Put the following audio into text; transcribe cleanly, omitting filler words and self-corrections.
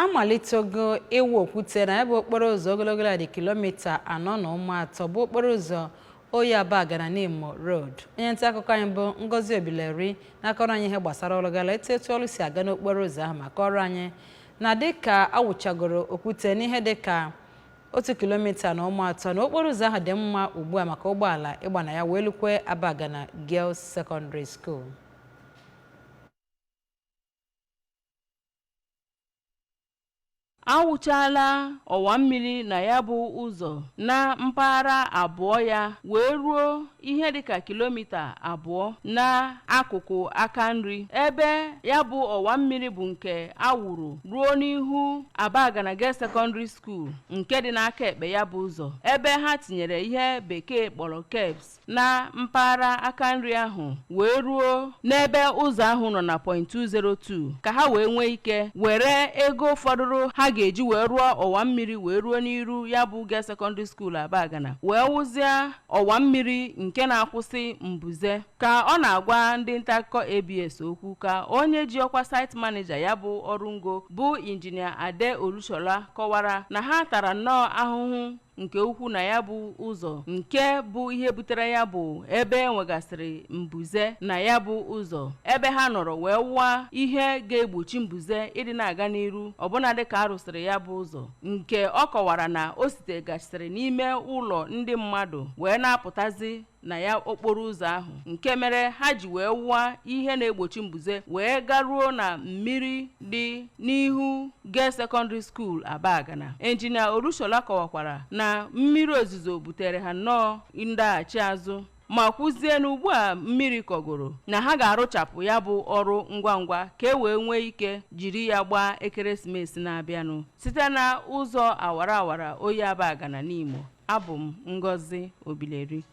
Amalitego ịwụ okwute na ya bụ okporo ụzọ ogologo ya dị kilomita 4.3, bụ okporo ụzọ Oyi Abagana Nimo Road. Onye nta akụkọ anyị bụ Ngozi Obileri na-akọrọ anyị ihe gbasara ọrụ gara etu etu ọrụ si aga n'okporo ụzọ ahụ, ma kọrọ anyị na dịka awụchagoro okwute n'ihe dịka 1.3 kilomita, na okporo ụzọ ahụ dị mma ugbu a maka ụgbọala ịgba na ya wee lukwe Abagana Girls Secondary School. Awụchala ọwa mmiri na ya bụ ụzọ na mpaghara abụọ ya wee ruo ihe dịka kilomita 2 n'akụkụ aka nri, ebe ya bụ ọwa mmiri bụ nke awụrụ ruo n'ihu Abagana Girls Secondary School nke dị n'aka ekpe ya bụ ụzọ, ebe ha tinyere ihe Bekee kpọrọ kerbs na mpaghara aka nri ahụ wee ruo n'ebe ụzọ ahụ nọ na point 202, ka ha wee nwee ike were ego fọdụrụ ha ga-eji wee rụọ ọwa mmiri wee ruo n'iru ya bụ Girls Secondary School Abagana, wee wụzie ọwa mmiri nke na-akwụsị mbuze. Ka ọ na-agwa ndị nta akụkọ ABS okwu, ka onye ji ọkwa site manager ya bụ ọrụ ngo, bụ Injinia Ade Olushola, kọwara na ha tara nnọọ ahụhụ nke ukwuu na ya bụ ụzọ, nke bụ ihe butere ya bụ ebe enwegasịrị mbuze na ya bụ ụzọ, ebe ha nọrọ wee wụọ ihe ga-egbochi mbuze ịdị na-aga n'iru ọbụna dịka a rụsịrị ya bụ ụzọ, nke ọ kọwara na o sitegasịrị n'ime ụlọ ndị mmadụ wee na-apụtazi na ya okporo ụzọ ahụ, nke mere ha ji wee wụọ ihe na-egbochi mbuze wee garuo na mmiri dị n'ihu Girls Secondary School Abagana. Injinia Olushola kọwakwara na mmiri ozuzo butere ha nnọọ ndaghachi azụ, ma kwuzie na ugbu a mmiri kọgoro, na ha ga-arụchapụ ya bụ ọrụ ngwa ngwa ka e wee nwee ike jiri ya gbaa ekeresimesi na-abịanụ. Site na ụzọ awara awara Oyi Abagana n'Imo, abụ m Ngozi Obileri.